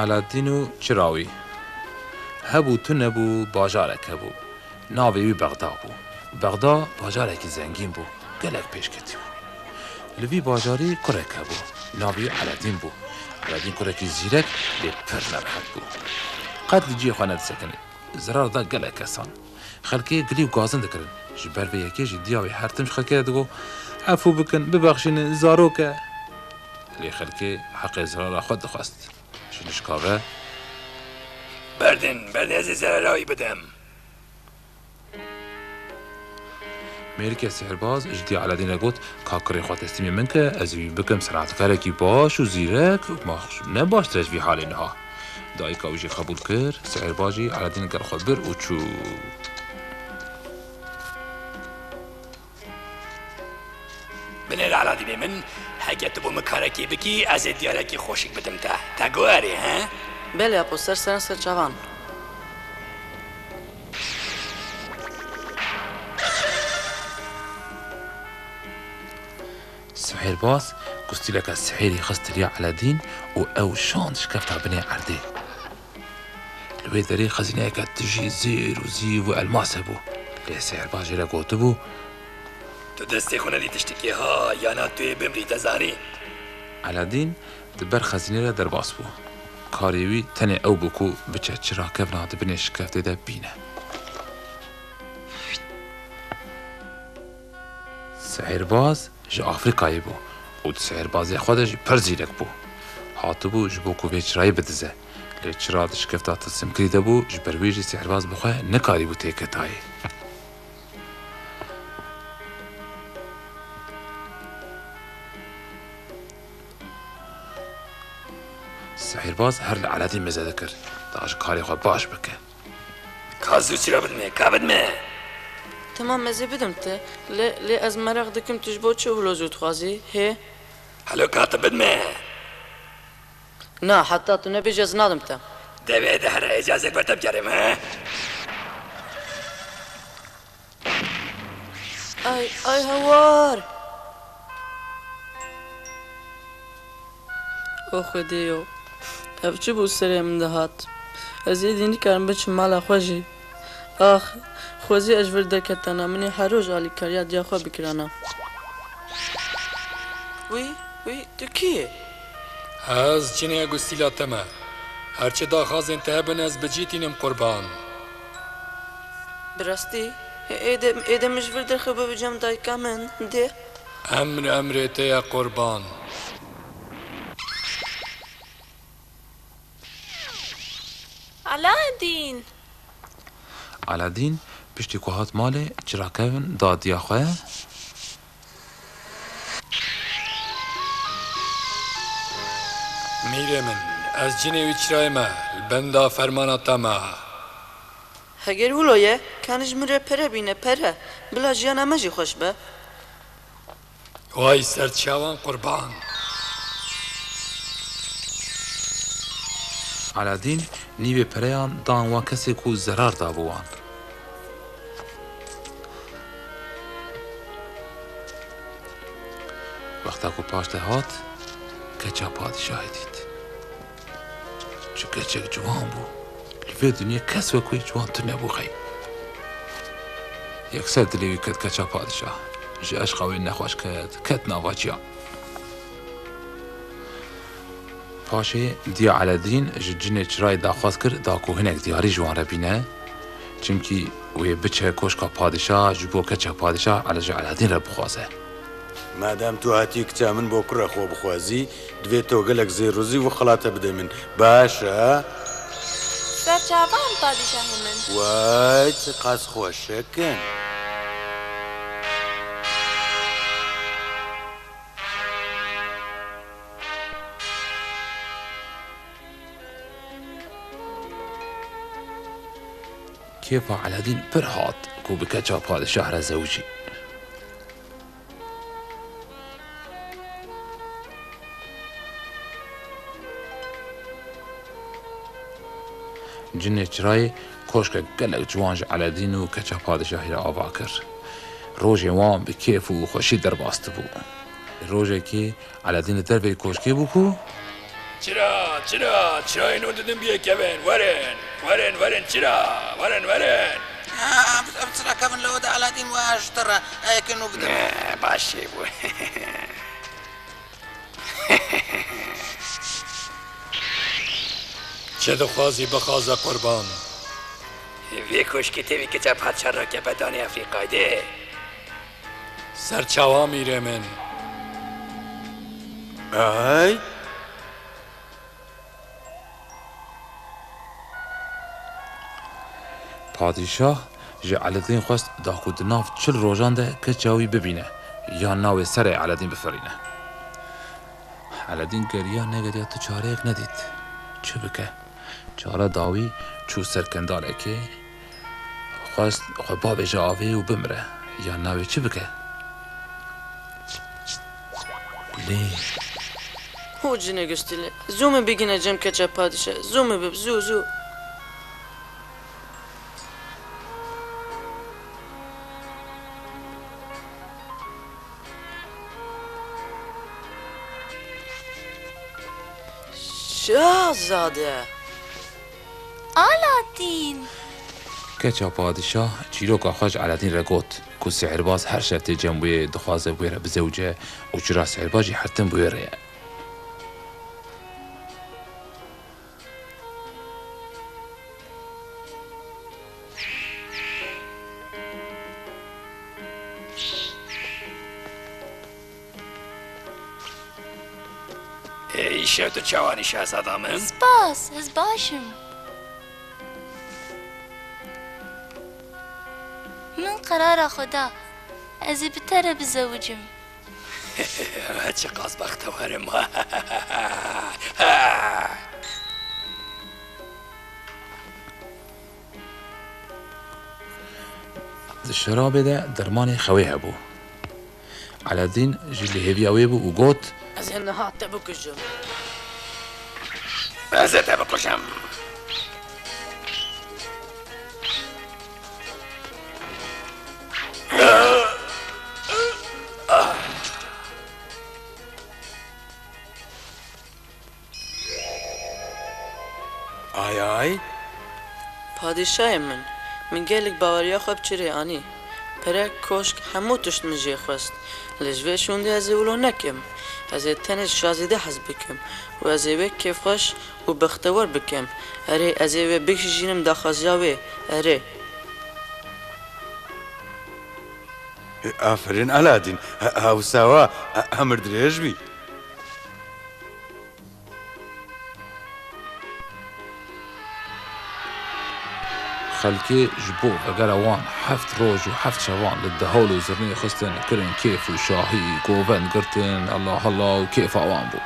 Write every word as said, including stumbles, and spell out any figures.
Eladîn û çira wî. Hebû tu nebû, bajarek hebû. Navê wî Bexda bû. Bexda bajarekî zengîn bû. Gelek pêşketî bû. Li vî bajarî kurek hebû. Navê wî Eladîn bû. Eladîn kurekî zîrek, lê pir nerehet bû. Qet li cihê xwe nedisekinî. Zirar da gelek kesan. Xelkê gilî û gazin dikirin. Ji ber vê yekê jî diya wî her tim ji xelkê re digot, "Efû bikin, bibexşînin, zarok e." Lê xelkê heqê zirara xwe dixwest. Ji nişka ve, "Berdin, berdin, ez ê zerara wî bidim." Mêrikê sihrbaz ji diya Eladîn re got, "Ka kurê xwe teslîmê min ke, ez ê wî bikim senetkarekî baş û zîrek, ma ne baştir e ji vî halê niha." Dayika wî jî qebûl kir, sihrbaz jî Eladîn li gel xwe bir û çû. Binêre Eladînê min, heke tu bo min karekê bikî, ez ê diyarekî xweşik bidim te. Te got erê, he? Belê apo, ser seran ser çavan. Sihêrbaz gustîleke sihêrî xist riya Eladîn û ew şand şikefta binê erdê. Li wê derê xezîneyeke tijî zêr û zîv û elmas hebû. Lê sihêrbaz jê re gotibû, "Tu destê xwe nedî tiştekê ha, yana tu yê bimrî, te zanî." Eladîn di ber xezînê re derbas bû. Karê wî tenê ew bû ku biçe çira kevna di binê şikeftê de bîne. Sihêrbaz ji Afrîkayê bû û di sihêrbazê xwe de jî pir zîrek bû. Hatibû ji bo ku vê çirayê bidize. Lê çira di şikefta tilsimkirî de bû, ji ber wê jî sihêrbaz bi xwe nikarîbû têketayê. Sihêrbaz her li Eladîn meze dikir, da ji karê xwe baş bike. Ka zû çira bidime, ka bidime. Temam, ez ê bidim te. Lê, lê ez meraq dikim tu ji bo çi wilo zû dixwazî, hê? Helo, ka tu bidime. Na, heta tu nebêjî ez nadim te. Devê de here, êcazek ber te bigerim, he? Ay, ay hewar! O Xwedê yo, ev çi bû serê min dihat? Ez êdî nikarim biçim mala xwe jî. Ax, xwezî ez ji vir derketana, min ê her roj alîkariya diya xwe bikirana. Wî, wî, tu kî yî? Ez cinê gustîla te me. Her çi daxwazên te hebin, ez bi cî tînim qurban. Bi rastî? Ê de, ê de min ji vir derxibû bibêjim dayika min, dê? Emr emrê te ye qurban. Aladîn! Aladîn piştî ku hat malê, çira kevin da diya xwe. Mîrê min, ez cinê wî çirayê me, li benda fermana te me. Heger wilo ye, kanî ji min re pere bîne, pere. Bila jiyana me jî xweş be. Way ser çavan qurban. Aladîn nîvê pereyan dan wa kesê ku zerar dabû wan. Wexta ku paşde hat, keça padîşahê dît. Çi keçek ciwan bû. Li vê dinyê kes wek wê ciwan tune bû xey. Yekser dilê wî ket keça padişah. Ji eşqa wê nexweş ket, ket nava ciya. Paşê diya Eledîn ji cinê çirayê daxwaz kir da ku hinek diyarî ji wan re bîne. Çimkî wê biçe koşka padişah ji bo keça padişah Ele ji Eladîn re bixwaze. Madem tu hatî kiça min bo kura xwe bixwazî, divê to gelek zêr û zîv û xelate bide min. Baş e? Ser çavan padîşahê min. Way, çiqas xweşik in. Kêfa Eladîn pir hat ku bi keça padişah re zewicî. Cinê çirayê koşkek gelek ciwan ji Eladîn û keça padişahî re ava kir. Rojê wan bi kêf û xweşî derbas dibû. Rojekê Eladîn li derveyî koşkê bû ku Çira, çira, çirayê nû didin biyê kevin. Werin, werin, werin, çira, werin, werin. Ah, em, em çira kevin li oda Aladîn we ji te re. Eyekê nû bidin. Eh, baş çêbû. Çi dixwazî bixwaze qurban. Vê koşkê tê vî kiça padşa rakebedanê Efrîqayê de. Ser çawa mîrê min? Ay. Padîşah ji Eledîn xwest da ku di nav çil rojan de keça wî bibîne, yan navê serê Eledîn bifirîne. Eledîn geriya negeriya tu çareyek nedît. Çi bike? Çare da wî çû ser kendalekê, xwest xwe bavêje avê û bimire. Yan navê çi bike? Lê Ho cinê gustîlê, zû min bigîne cem keça padîşe, zû min bib, zû, zû. Şahzade! Aladîn! Keça padîşah çîroka xwe ji Eladîn re got ku sihirbaz her şev tê cem wê, dixwaze bi wê re bizewce û çira sihirbaz jî her tim bi wê re ye. Ê, îşev tu çawanî şehzada min? Spas, ez baş im. Min qerara xwe da. Ez ê bi te re bizewicim. Çiqas bextewer im. Di şerabê de dermanê xewê hebû. Eladîn jî li hêviya wê bû û got, Ez ê niha te bikujim. Ez ê te bikujim. Ay ay. Padîşahê min, min gelek baweriya xwe bi çirê anî. Pere, koşk, hemû tişt min jê xwest. Lê ji vê şûndê ez ê wilo nekim. Ez ê tenê ji şazîde hez bikim û ez ê wê kêfxweş û bextewar bikim. Erê, ez ê wê bigihîjînim daxwaziya wê. Erê. Aferin Aladîn. He-, hewsa we, he-, hemir dirêj bî. Xelkê ji bo vegera wan heft roj û heft şevan li dehawl û zirnê xistin, kirin kêf û şahî, govend girtin, hela hela û kêfa wan bû.